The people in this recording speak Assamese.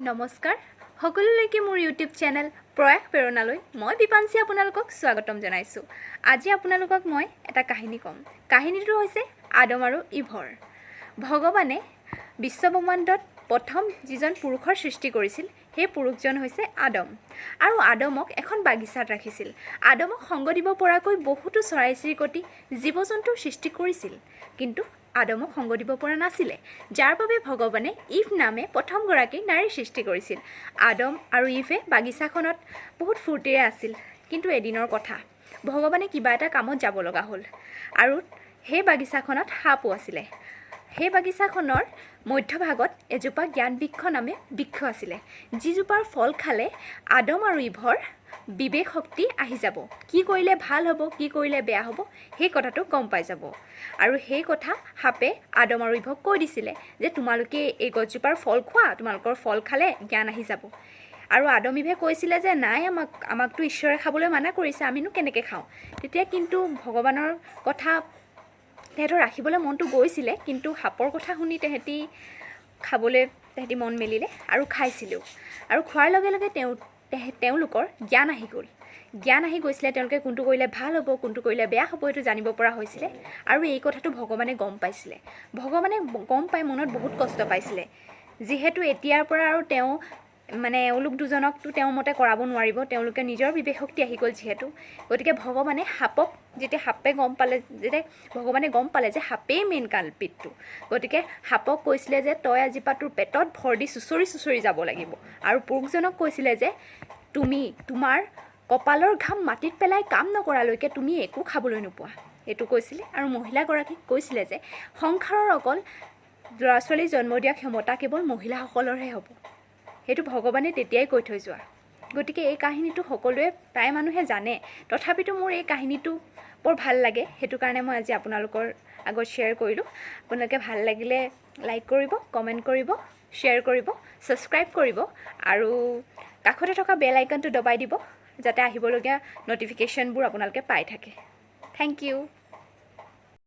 নমস্কাৰ সকলোলৈকে, মোৰ ইউটিউব চেনেল প্ৰয়াস প্ৰেৰণালৈ মই বিপাঞ্চী আপোনালোকক স্বাগতম জনাইছোঁ। আজি আপোনালোকক মই এটা কাহিনী ক'ম। কাহিনীটো হৈছে আদম আৰু ইভৰ। ভগৱানে বিশ্বব্ৰহ্মাণ্ডত প্ৰথম যিজন পুৰুষৰ সৃষ্টি কৰিছিল, সেই পুৰুষজন হৈছে আদম আৰু আদমক এখন বাগিচাত ৰাখিছিল। আদমক সংগ দিব পৰাকৈ বহুতো চৰাই চিৰিকটি, জীৱ জন্তুৰ সৃষ্টি কৰিছিল, কিন্তু আদমক সংগ দিব পৰা নাছিলে, যাৰ বাবে ভগৱানে ইভ নামে প্ৰথমগৰাকী নাৰীৰ সৃষ্টি কৰিছিল। আদম আৰু ইভে বাগিচাখনত বহুত ফূৰ্তিৰে আছিল। কিন্তু এদিনৰ কথা, ভগৱানে কিবা এটা কামত যাব লগা হ'ল আৰু সেই বাগিচাখনত সাপো আছিলে। সেই বাগিচাখনৰ মধ্যভাগত এজোপা জ্ঞান বৃক্ষ নামে বৃক্ষ আছিলে, যিজোপাৰ ফল খালে আদম আৰু ইভৰ বিবেক শক্তি আহি যাব। কি কৰিলে ভাল হ'ব, কি কৰিলে বেয়া হ'ব, সেই কথাটো গম পাই যাব। আৰু সেই কথা সাপে আদম আৰু ইভক কৈ দিছিলে যে তোমালোকে এই গছজোপাৰ ফল খোৱা, তোমালোকৰ ফল খালে জ্ঞান আহি যাব। আৰু আদম ইভে কৈছিলে যে নাই, আমাকতো ঈশ্বৰে খাবলৈ মানা কৰিছে, আমিনো কেনেকৈ খাওঁ? তেতিয়া কিন্তু ভগৱানৰ কথা তেহেঁতৰ ৰাখিবলৈ মনটো গৈছিলে, কিন্তু সাপৰ কথা শুনি তেহেঁতি খাবলৈ তেহেঁতি মন মেলিলে আৰু খাইছিলেও। আৰু খোৱাৰ লগে লগে তেওঁলোকৰ জ্ঞান আহি গ'ল। জ্ঞান আহি গৈছিলে, তেওঁলোকে কোনটো কৰিলে ভাল হ'ব, কোনটো কৰিলে বেয়া হ'ব, এইটো জানিব পৰা হৈছিলে। আৰু এই কথাটো ভগৱানে গম পাইছিলে। ভগৱানে গম পাই মনত বহুত কষ্ট পাইছিলে, যিহেতু এতিয়াৰ পৰা আৰু তেওঁ মানে এওঁলোক দুজনকতো তেওঁৰ মতে কৰাব নোৱাৰিব, তেওঁলোকে নিজৰ বিবেক শক্তি আহি গ'ল যিহেতু। গতিকে ভগৱানে সাপক যেতিয়া সাপে গম পালে, যেতিয়া ভগৱানে গম পালে যে সাপেই মেইন কালপিতটো, গতিকে সাপক কৈছিলে যে তই আজিৰ পৰা তোৰ পেটত ভৰ দি চুঁচৰি চুঁচৰি যাব লাগিব। আৰু পুৰুষজনক কৈছিলে যে তুমি তোমাৰ কপালৰ ঘাম মাটিত পেলাই কাম নকৰালৈকে তুমি একো খাবলৈ নোপোৱা, এইটো কৈছিলে। আৰু মহিলাগৰাকীক কৈছিলে যে সংসাৰৰ অকল ল'ৰা ছোৱালী জন্ম দিয়া ক্ষমতা কেৱল মহিলাসকলৰহে হ'ব। সেইটো ভগৱানে তেতিয়াই কৈ থৈ যোৱা। গতিকে এই কাহিনীটো সকলোৱে, প্ৰায় মানুহে জানে। তথাপিতো মোৰ এই কাহিনীটো বৰ ভাল লাগে, সেইটো কাৰণে মই আজি আপোনালোকৰ আগত শ্বেয়াৰ কৰিলোঁ। আপোনালোকে ভাল লাগিলে লাইক কৰিব, কমেণ্ট কৰিব, শ্বেয়াৰ কৰিব, ছাবস্ক্ৰাইব কৰিব আৰু কাষতে থকা বেল আইকনটো দবাই দিব, যাতে আহিবলগীয়া ন'টিফিকেশ্যনবোৰ আপোনালোকে পাই থাকে। Thank U.